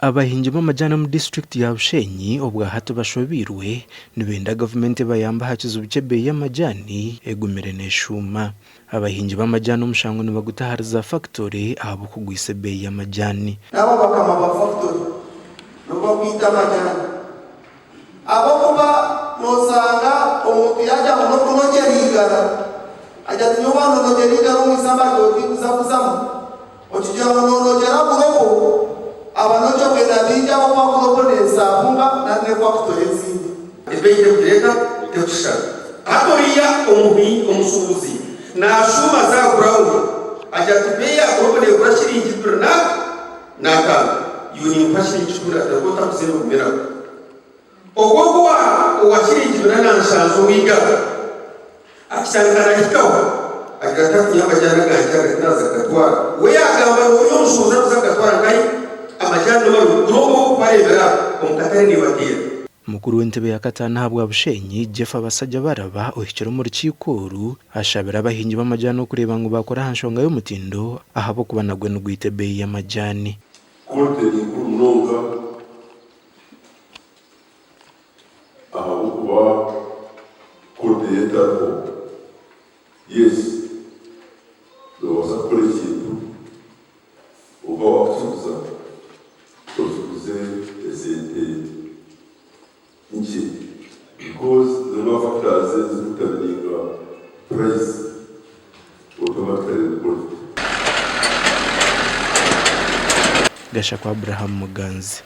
Abahingi b'amajaani omu disiturikiti ya Bushenyi obwahati bashobeirwe nibenda gavumenti ebayambe aha kizibu ky'ebeeyi y'amajaani egumire neshuuma. Abahingi b'amajaani omushango nibaguta ahari za fakitore ahabw'okugwisa ebeeyi y'amajaani. N'abo bakama ba fakitori nibo bakwita amajaani ahabw'okuba noosanga omuntu yaagira ngu n'okunogyera eigara agira ati nyowe waaba noonogyera eigara omu isamba ryawe tindikuza kuzamu okigira ngu noonogyera gurobo abanogi obwe na baingi ahabw'okuba gurobo neesaabunga nari n'efakitori ezindi. Ebeeyi terikureeta terikushushana. Hati oriya omushuubuzi naashuuma za gurawundi agira ati beeyi ya gurobo neegura shiringi bibiri n'ataano, iwe ninkuha shiringi 15 ku otakuzeera ogume nago. Ogwo owa shiringi bina na nshanju ow'eigaro akitandika naahikaho agira ati hati nyowe amajaani agangye aga tinaaza kugatwara. We yaagamba ngu oriya omushuubuzi arikuza kugatwara nkahi? Amajaani ni marungi. Gurobo ku areebera omu katare neebateera. Mukuru w'entebe ya kataano ahabwa Bushenyi, Jeff Basajjabaraba ohikire omu rukiiko oru, ashabire abahingi b'amajaani okureeba ngu baakora aha nshonga y'omutindo ahabw'okuba nagwo nigwita ebeeyi y'amajaani. Quality ni nkuru munonga ahabw'okuba quality y'etariho yes noobaasa kukora ekintu kwonka waakukiguza okiguze esente nkye because zimwe aha factors ezirikudetermininga price automatically ni quality. Gashakwa Abraham Muganzi.